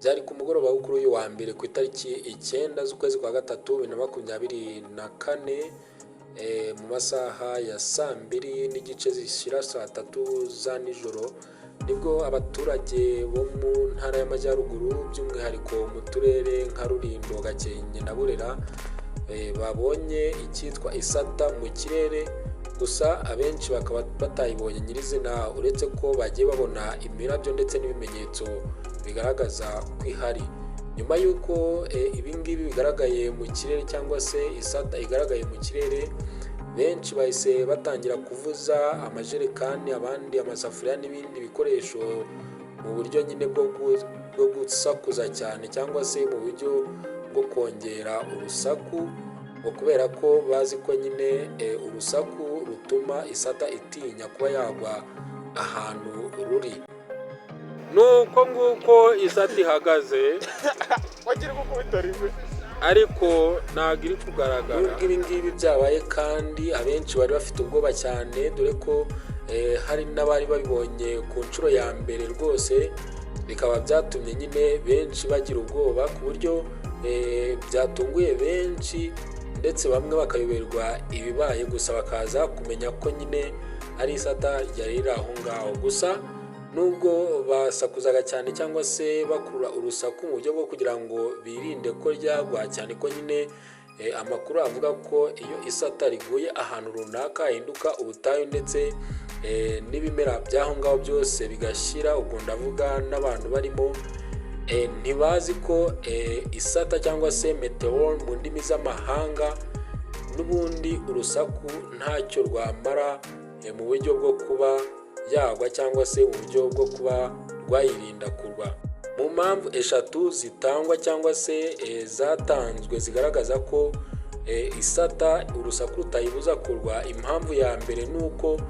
Byari ku mugoroba wo kuri uyu wa mbere, ku itariki 9 z'ukwezi kwa gatatu 2024, mu masaha ya saa 2:30 zishyira saa 3 za nijoro, nibwo abaturage bo mu Ntara y'Amajyaruguru, by'umwihariko mu turere nka Rulindo, Gakenke na Burera, babonye icyitwa isata mu kirere. Gusa abenshi bakaba batayibonye nyirizina, uretse ko bagiye babona imirabyo ndetse n'ibimenyetso bigaragaza ko ihari. Nyuma y'uko ibi ngibi bigaragaye mu kirere, cyangwa se isata igaragaye mu kirere, benshi bahise batangira kuvuza amajerekani, abandi amasafuriya n'ibindi bikoresho, mu buryo nyine bwo gusakuza cyane, cyangwa se mu buryo bwo kongera urusaku, ngo kubera ko bazi ko nyine urusaku rutuma isata itinya kuba yagwa ahantu ruri. Nuko nguko isata ihagaze. Wagira gukubita rimwe. Ariko ntabwo iri kugaragara. Nubwo ibi ngibi byabaye kandi, abenshi bari bafite ubwoba cyane, dore ko hari n'abari babibonye ku nshuro ya mbere rwose, bikaba byatumye nyine benshi bagira ubwoba ku buryo byatunguye benshi, ndetse bamwe bakayoberwa ibibaye, gusa bakaza kumenya ko nyine ari isata ryari riri aho ngaho. Gusa nubwo basakuzaga cyane cyangwa se bakurura urusaku mu buryo bwo kugira ngo birinde ko ryagwa, cyane ko nyine amakuru avuga ko iyo isata riguye ahantu runaka hahinduka ubutayu, ndetse n'ibimera by'aho ngaho byose bigashyira, ubwo ndavuga n'abantu barimo, ntibazi ko isata cyangwa se meteor mu ndimi z'amahanga, n'ubundi urusaku ntacyo rwamara mu buryo bwo kuba yagwa cyangwa se mu buryo bwo kuba rwayirinda kugwa. Mu mpamvu eshatu zitangwa cyangwa se zatanzwe zigaragaza ko isata urusaku rutayibuza kugwa, impamvu ya mbere ni uko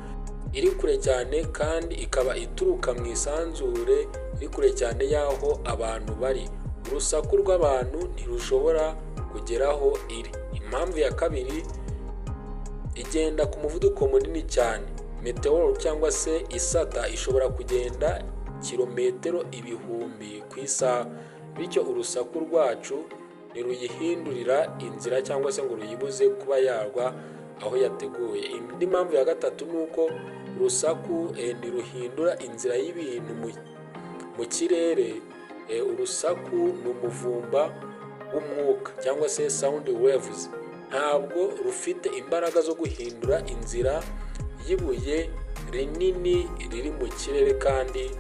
iri kure cyane, kandi ikaba ituruka mu isanzure, iri kure cyane y'aho abantu bari. Urusaku rw'abantu ntirushobora kugera aho iri. Impamvu ya kabiri, igenda ku muvuduko munini cyane. Meteor cyangwa se isata ishobora kugenda kilometero ibihumbi ku isaha, bityo urusaku rwacu ntiruyihindurira inzira cyangwa se ngo ruyibuze kuba yagwa aho yateguye. Indi mpamvu ya gatatu ni uko urusaku ntiruhindura inzira y'ibintu mu kirere. Urusaku ni umuvumba w'umwuka cyangwa se sound waves, ntabwo rufite imbaraga zo guhindura inzira y'ibuye rinini riri mu kirere kandi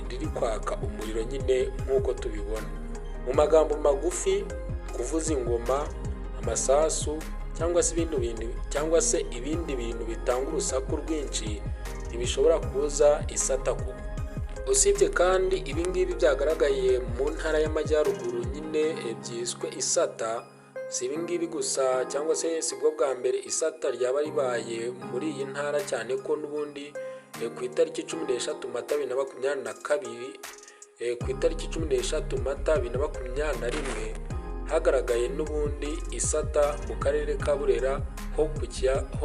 riri kwaka umuriro nyine nk'uko tubibona. Mu magambo magufi, kuvuza ingoma, amasasu cyangwa se ibindi bintu cyangwa se ibindi bintu bitanga urusaku rwinshi ntibishobora kubuza isata kugwa. Usibye kandi ibi ngibi byagaragaye mu Ntara y'Amajyaruguru nyine byiswe isata, si ibi ngibi gusa cyangwa se si bwo bwa mbere isata ryaba ribaye muri iyi ntara, cyane ko n'ubundi ku itariki 13 Mata 2022, ku itariki 13 Mata 2021, hagaragaye n'ubundi isata mu Karere ka Burera ho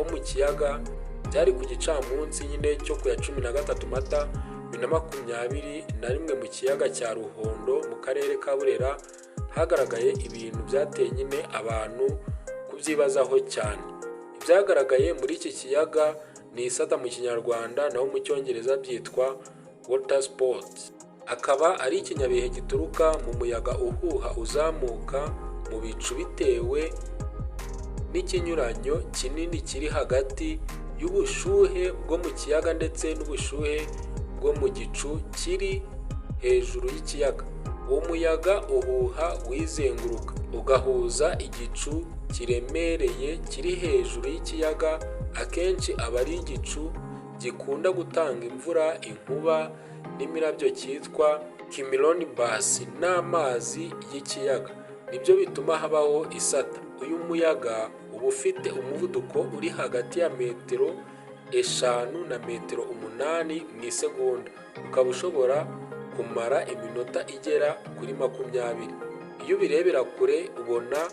mu kiyaga. Byari ku gicamunsi nyine cyo ku ya 13 Mata 2021, mu kiyaga cya Ruhondo mu Karere ka Burera hagaragaye ibintu byateye nyine abantu kubyibazaho cyane. Ibyagaragaye muri iki kiyaga ni isata mu Kinyarwanda, naho mu Cyongereza byitwa water spout, akaba ari ikinyabihe gituruka mu muyaga uhuha uzamuka mu bicu bitewe n'ikinyuranyo kinini kiri hagati y'ubushyuhe bwo mu kiyaga ndetse n'ubushyuhe bwo mu gicu kiri hejuru y'ikiyaga. Uwo muyaga uhuha wizenguruka, ugahuza igicu kiremereye kiri hejuru y'ikiyaga. Akenshi aba ari igicu gikunda gutanga imvura, inkuba n'imirabyo cyitwa cumulonimbus n'amazi y'ikiyaga, nibyo bituma habaho isata. Uyu muyaga uba ufite umuvuduko uri hagati ya metero 5 na metero 8 mu isegonda, ukaba ushobora kumara iminota igera kuri 20. Iyo ubirebera kure ubona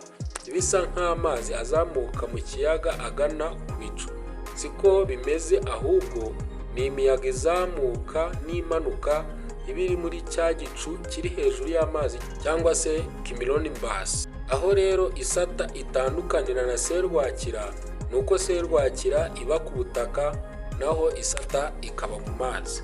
bisa nk'amazi azamuka mu kiyaga agana ku bicu. Siko bimeze, ahubwo ni imiyaga izamuka n'imanuka. iba iri muri cya gicu kiri hejuru y'amazi cyangwa se cumulonimbus. Aho rero isata itandukanira na serwakira ni uko serwakira iba ku butaka, naho isata ikaba mu mazi.